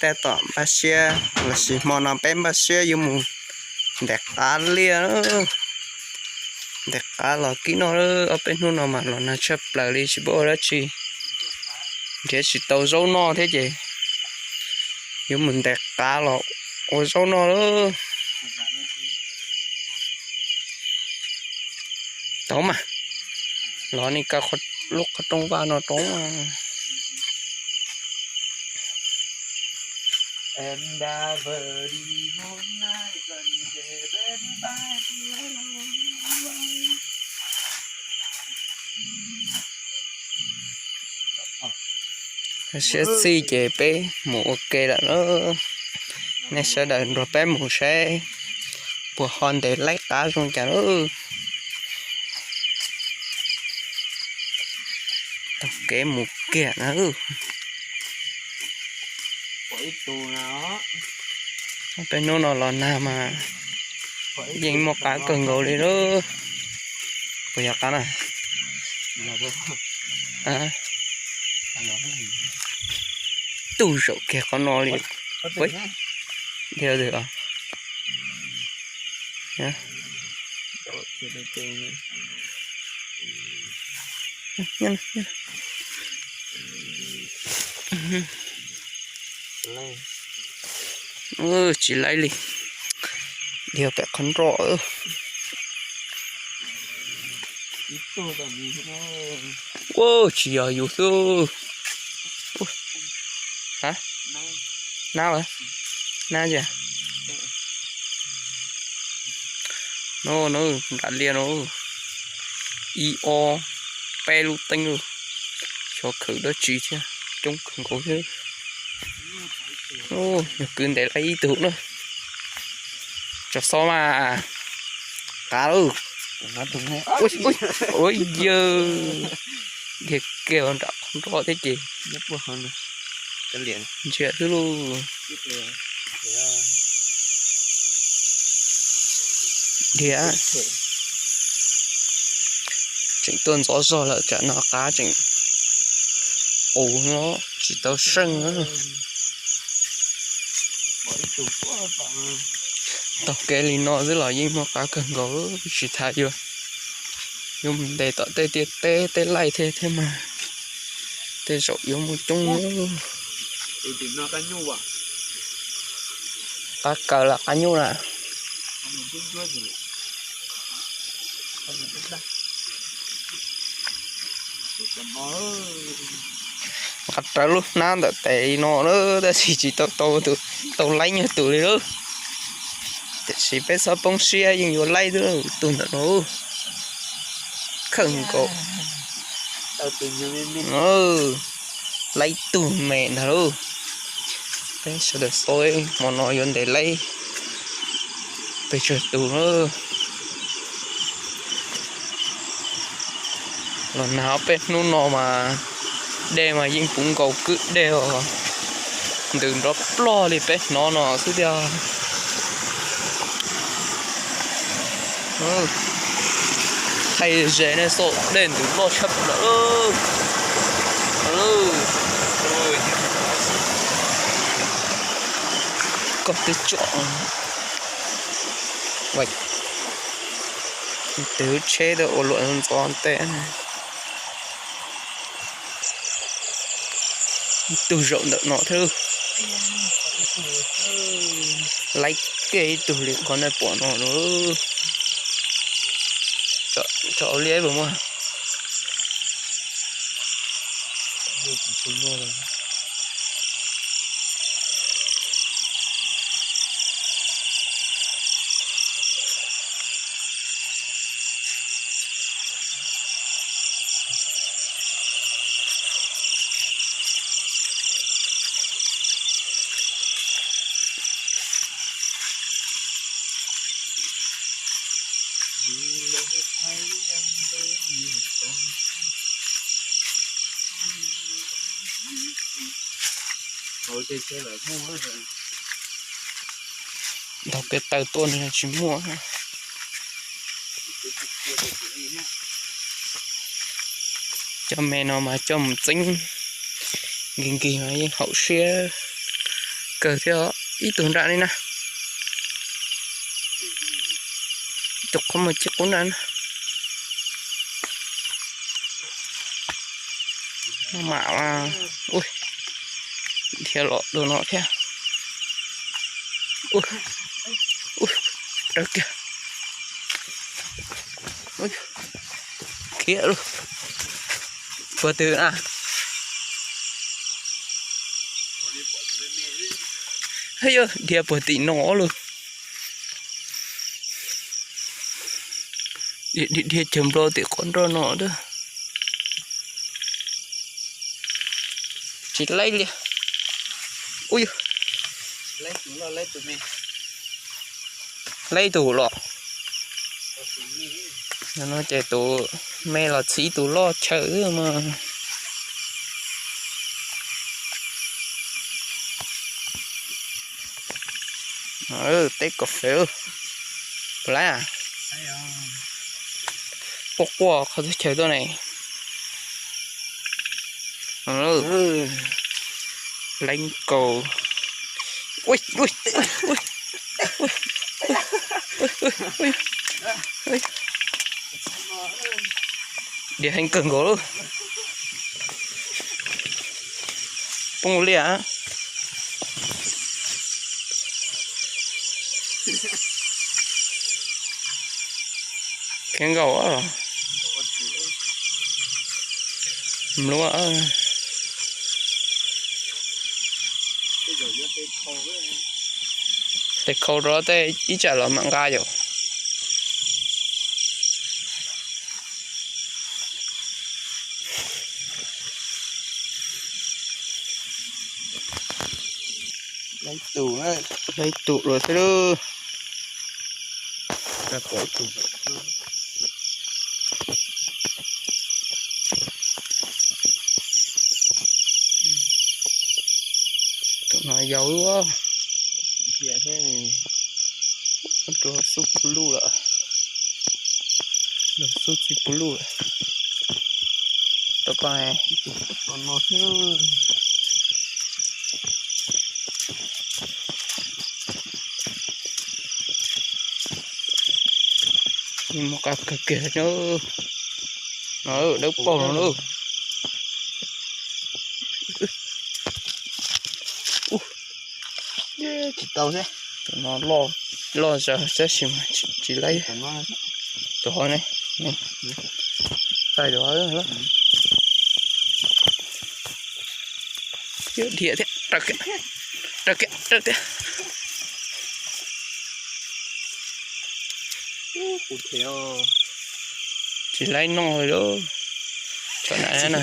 Tab tom npaj siab lossis hmo no peb npaj siab yuav mus ntes qav liaj. Ntes qav los kib noj, ob peb hnub no mas los nag tshaj plaws li tsis paub ua dab tsi. Nrhiav tsis tau zaub noj thiab ces yuav mus ntes qav los ua zaub noj lawm. Tau mas, los nej kaw lub qhov rooj vaj no rau. Siab txij ces peb mus ua ke lawm na. Nej sawv daws nrog peb mus saib puas ho ntes laib qav zoo cas lawm. Taug kev mus kiag na. Peb hnub no los nag mas yeej muaj qav kawg nkaus li lawm. Puas yog qav na? Tug zaum kiag qhov no li. Tsis laib li. Dhia pem qhov nroj. Ua tsis yog yus xwb. Nab, nab tias no, nram liaj no ib ob peb lub teeb, xyov khawm dab tsi thiab, coob kawg nkaus thiab. Yog kwv ntes laib ib tug na. Tso xov mas. Qav lauj. Ua yawg, dhia kiag nram qhov nroj thiab ces ntsia xwb lauj. Dhia tseem tuaj ntxov zog lawm, tsam no qav tseem qus no tsis tau seej. Taug kev li no xwb los yeej muaj qav kawg nkaus, tsis tas yuav, yuav mus ntes tom tej tiaj teb tej laij thiab thiab mas tej zaum yuav muaj coob. Qav kaws los qav nyuj na. Nqa rawv lub hnab ntawm tes no na, tab sis tsis tau tau tus, tau laib nyuag tus li lauj. Tiam sis peb txhob poob siab, yeej yuav laib xwb, tus ntawm no kawg nkaus. Laib tug me ntag lauj. Peb sawv daws xauj hmo no yuav ntes laib pes tsawg tus na. Los nag ob peb hnub no mas dej mas yeej puv nkaus kwj dej os, ntws nrov plog li peb hnov no xwb tiag. Thaij ze nej xauj, dej ntws loj tshaj plaws lawm. Koj twb tsom tes lub tsheb tuaj ua luam ntxov ntxov ntej. Ib tug zaum ntawm no thiab. Laib kiag ib tug li qhov nej pom no. Tsom liab puas muaj? Ntaus kev taw tuaj no tsis muaj. Cov me no mas coj mus txeeb nkig nkig mas yeej haum siab. Kawg thiab, ib tug nram li na. Ib tug qhov muag ci qub nram na. Maj mam, ua, dhia los dua no thiab. Ua, ua, raws kiag. Khiav lauj. Puag twg na? Yog dhia puag tim no lauj. Dhia cag nplo tim qhov nroj no a. Tsis laib li. Ub, laib tus los? No ces tus me los txhiv tus loj chaw mas. Teb kaus fes. Puas laib? Quaj quaj qhov txhua chaw tuaj ne. Laib nkaus. Diam heev kawg nkaus lawm. Poob liaj. Khiav nkaus. Mluav. Tes khau rau tej ib tsam los mam nqa yom. Laib tus, laib tus lawm thiab lauj. Tus no yau lub. Rau xub pus luj lawm. Xub txij pus luj lawm. Tus ko no thiab. Mus qab kawg kiag no. Dawb paug no lauj. Tsis tau thiab. Tus no loj zog tab sis mas tsis laib. Tus hauv ne, taij tus hauv. Dhia thiab, raws kiag, raws kiag, raws kiag. Tsis laib noj li lauj. Tsam na.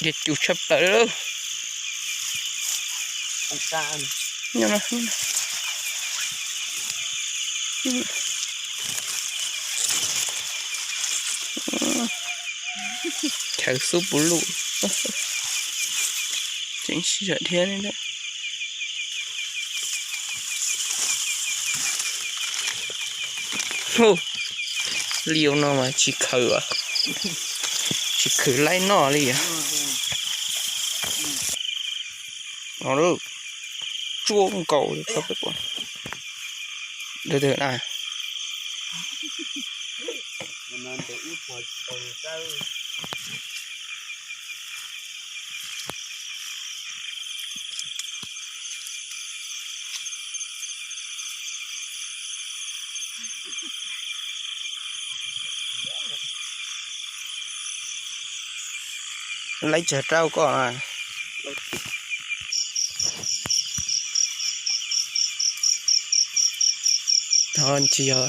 Dej cus tshaj plaws li. Chaw xub puv luj. Tseem sij hawm dhia li ntawd. Liaj no mas tsis khaws, tsis khaws laib noj li. No, tsuab nkaus li tau peb pom. Tus twg na? Laib tsawg rau koj na. Tsis yog.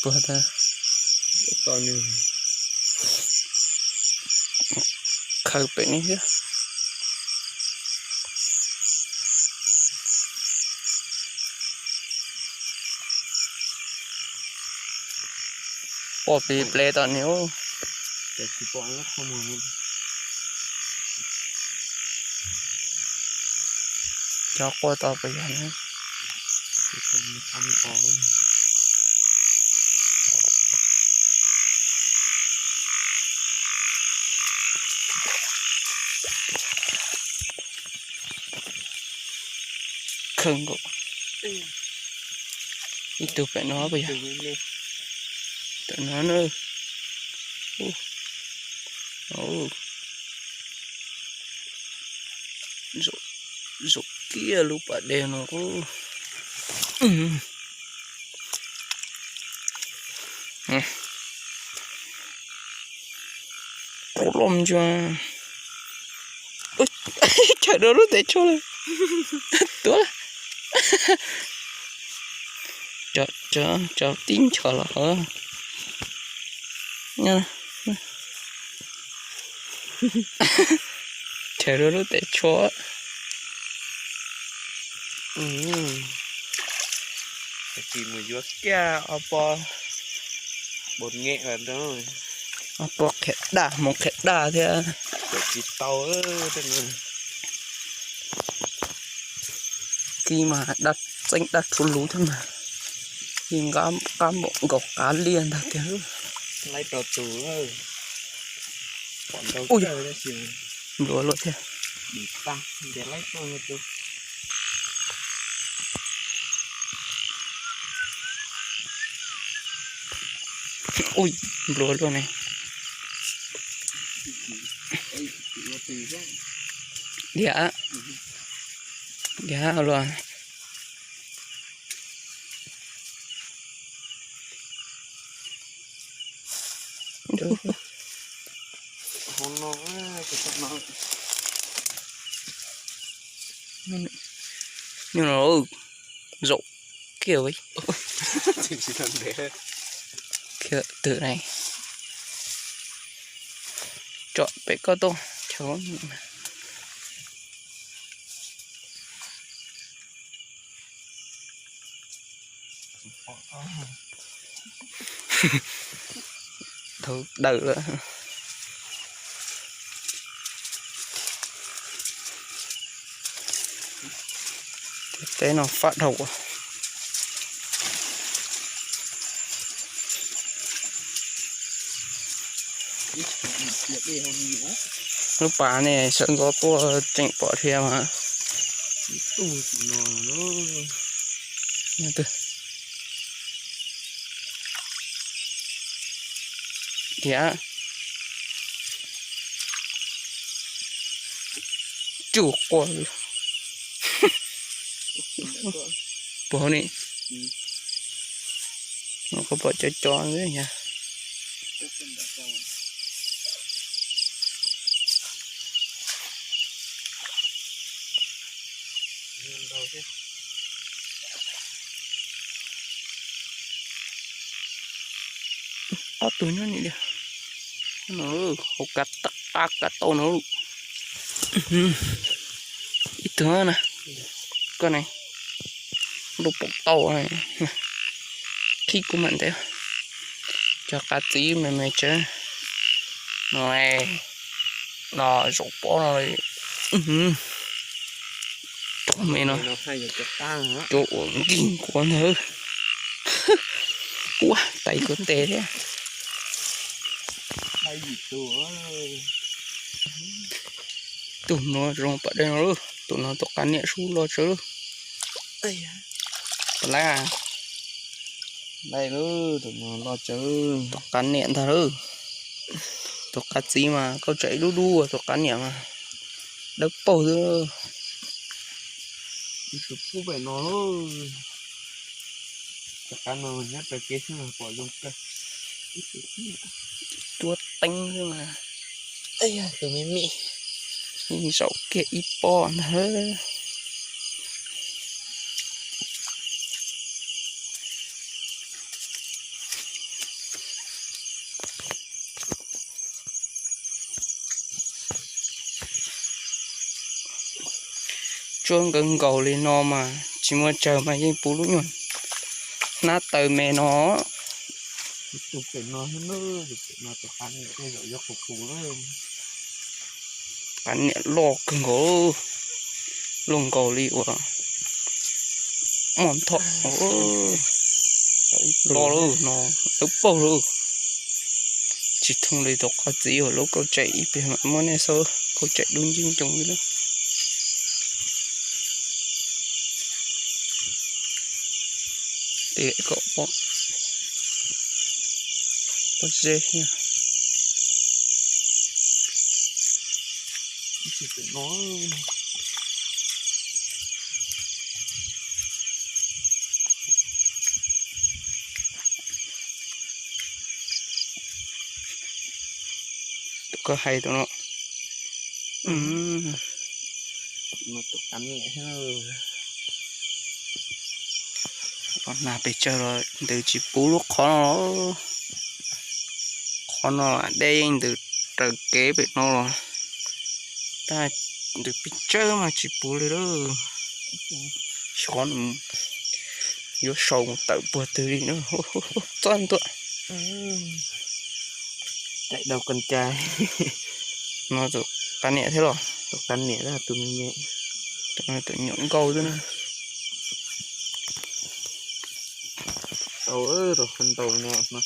Puag ta, khaws pem ne thiab. quaj plig ple tau ni. Cov quaj tau pes yog kawg nkaus. Ib tug pem no puas yog? Tam no na. Zaum kiag lub pas dej no. Qub loj ncua. Chaws rau lub tes tshuaj lawm. Tuav lawm. Cov tib nchos los. Chaws rau lub tes tshuaj. Tsis mus yuav kiag ob pob npua nyem los rau. Ob pob qhiav daj, hmoov qhiav daj thiab. Tsis tau. Kib mas daj txeeb daj rhuav luv thiab mas. Yeej qab npaum nkaus qab liaj ntag tiag. Laib rau tus. Nplua luaj thiab. Ui, nplua luaj ne. Diam, diam luaj. Nyuj no zaum kiag, kiag twg ne. Tsom pem koj tuaj chaw. Dhau dawm lawm. Teb no fab dhau. Lub pas ne sawv ntxov tuaj tseem pom dhia mas. Thiab tsuj quaj. Puas hauv ni? Koj pom cov cov xwb yog. Ob tug nyob ni, hauv kav tau no. Ib tug na, koj ne, ntuj pom tau, khib kuv mam ntev. Cov qab txiv me me tsev no, no zaum pob no. Cov me no, cov uas nkig nkuav ntag. Ua tais kuv tes thiab. Tus no zoo pom dej no, tus no tus qab niam sub loj tsawv. Pab lab, tus no loj tsawv, tus qab niam ntag lauj. Tus qab txiv mas koj tseem ib lub dub, tus qab niam mas dawb paug xwb. Tus pub pem no, tus qab no nyob raws kev xwb pom zoo kawg. Tuab teeb xwb mas. Tus me me, zaum kiag ib pob ntag. Tsuab nkawd nkaus li no mas tsis muaj tsawg mas yeej puv lub nyuag hnab taw me no. Tus pem no, tus pem no tus qab niam tej zaum yuav qus qus lawm. Qab niam loj kawg nkaus, loj nkaus li uas muaj nthom loj lawm no, lawv paug lawm. Tsis thooj li tus qab txiv uas lub kauj tsaim ib pliag mam muab nej xauj kauj tsaim dub ncwg ncoo li na. Tes kom pom pob zeb thiab. Tus koj hais tus no. Tus qab niam thiab. Los nag pes tsawg los ntawd tsis puv lub qhov no. Qhov no dej yeej ntws raws kev pem no los, tab ntws pes tsawg mas tsis puv li lawm. Xyov nws yuav sau mus tawm puag twg li na. Txob ntua. Daim dau kon cai. No tus qab niam thiab los? Tus qab niam, tus me nyuam, tus nyuam nkauj xwb na. Tau, rau qhov ntau no no.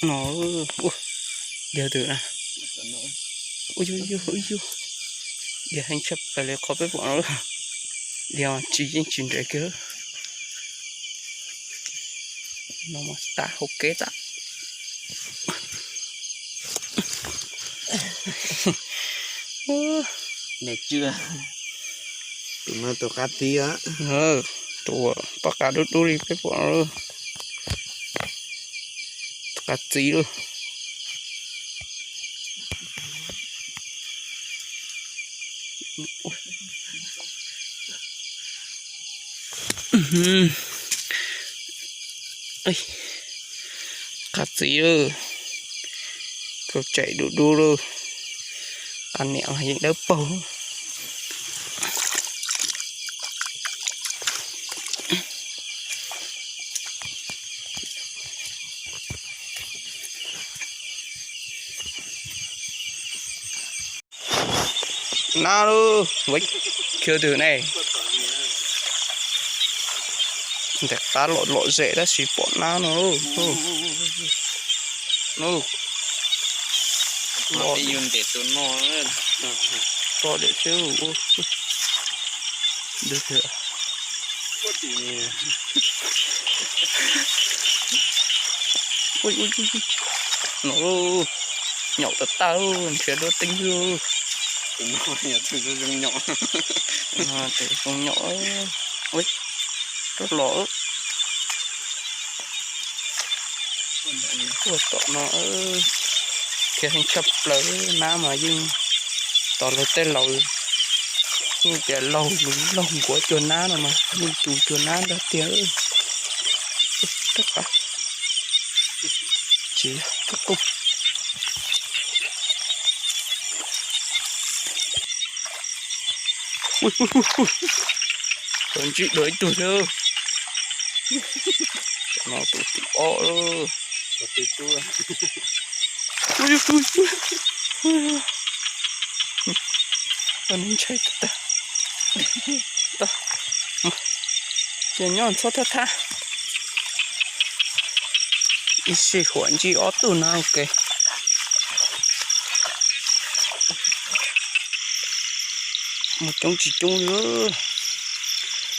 No, yog tus na. Ua yug yug yug, yog heev tshaj plaws li qhov peb pom no. Yog tsis yeej tsis nres kiag. No mas tas hauv kev tas. Niam tsw, tus no tus qab txiv, tus uas poj qab dub dub li peb pom no, tus qab txiv lawm. Qab txiv lawm, kauj tsaim dub dub lawm, qab niam los yeej dawb paug. Nab lub, khiav twg ne? Ntes qab lom lom zem tab sis pom nab no. Lom, lom zem xwb. No, nyaum tas tas, nrhiav dua teeb xwb. Tus no zoo nyaum. Tus zoo nyaum, rov los. Tuaj tom no, khiav heev tshaj plaws, nab mas yeej tos lawv tej laus, yeej tias laug, laug nkuav cuag nab no mas yeej tus cuag nab ntag tiag. Rab qab tsis, rab qub. Ua, ua, ua, ua, cov ntsib dua ib tug thiab. Cov no tus tim ob lawm. Ua, ua, ua, ua, ntshai tag tag. Ces nyob txhob thab thab. Ib sij huam ntsib ob tug no ua ke. Muaj coob tsis coob li.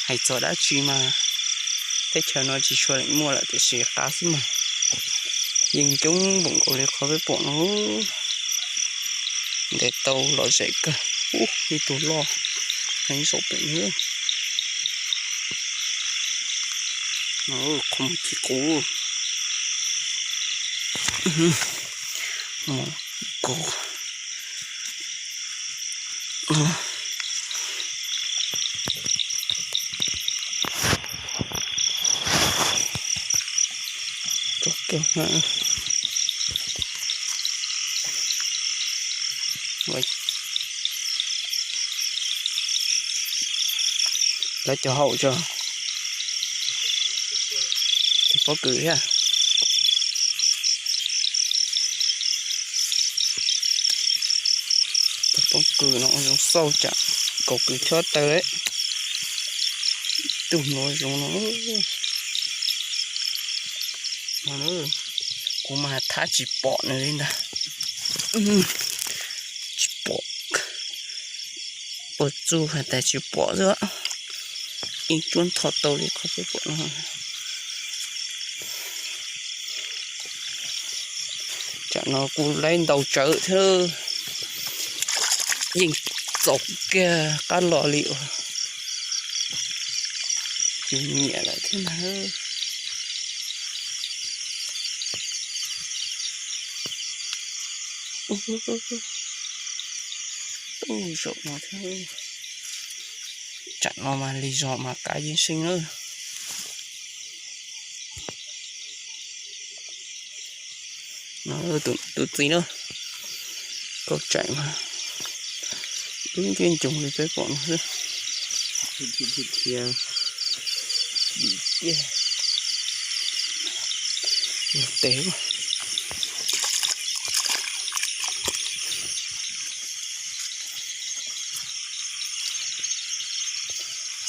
Hais txog dab tsi mas teb chaws no tsis tshua leem muaj lawm tiam sis qab xwb mas yeej coob npaum nkaus li qhov peb pom no. Ntes tau lom zem kawg. Ub, ib tug loj heev zaum pem no. Qhov muag ci qub. Mus kov. Lawv cov haum tso, tus pob kws thiab. Tus pob kws no zoo xauj tsam kaus kws chob taw, tus no zoo no. Kuv mas thab tsis pom nws li ntag. Tsis pom, ua txuj hais tias tsis pom xwb. Yeej cuab ntho tau li qhov peb pom no. Tsam no kuv laib ntaus tsawv thiab, yeej txaus kiag qab los li uas kuv nyiam lawm thiab na. Ub, zaum no thiab. Tsam no mas lig zog mas kav yeej seej na. Tus txiv na, kauj tsaim mas dub nciab ncoog li peb pom no xwb. Dim tiag, tes.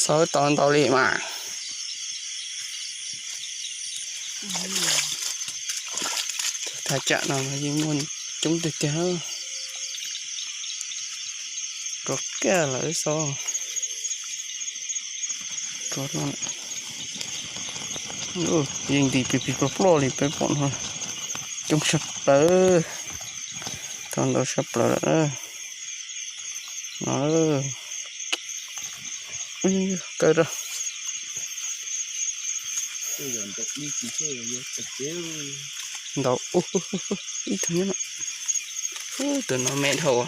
Txhob tos ntau li mas. Thaj tsam no mas yeej muaj coob tiag tiag. Rov kiag lawm xwb. Yeej nti plig plig ploj ploj li peb pom no. Coob sab plaws, tau ntau sab plaws lawm no. Kaw rau ntau ib tug nyob no. Tus no me dhau,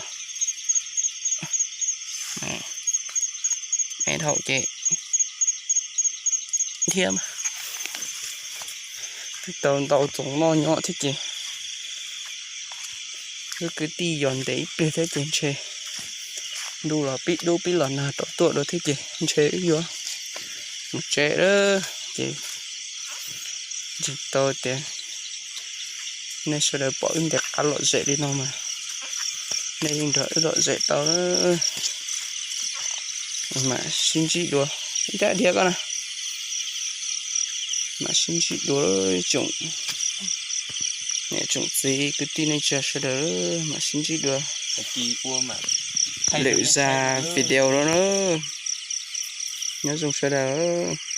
me dhau ces thiab mas tau ntau txoos noj nyob thiab ces wb kwv tij yog ntev ib pliag thiab ces ntshe ntuj los pib dub pib los nag rau tuaj dua thiab ces ntshe wb yuav mus tsev lawm ces ntseeg tau tias nej sawv daws pom wb ntes qab lom zem li no mas nej yeej nrog wb lom zem tau lawm. Mam sib ntsib dua, ib rab dhia koj na. Mam sib ntsib dua tsoom niam tsoom txiv kwv tij neej tsa sawv daws, mam sib ntsib dua lwm zaj video dua na. Nyob zoo sawv daws.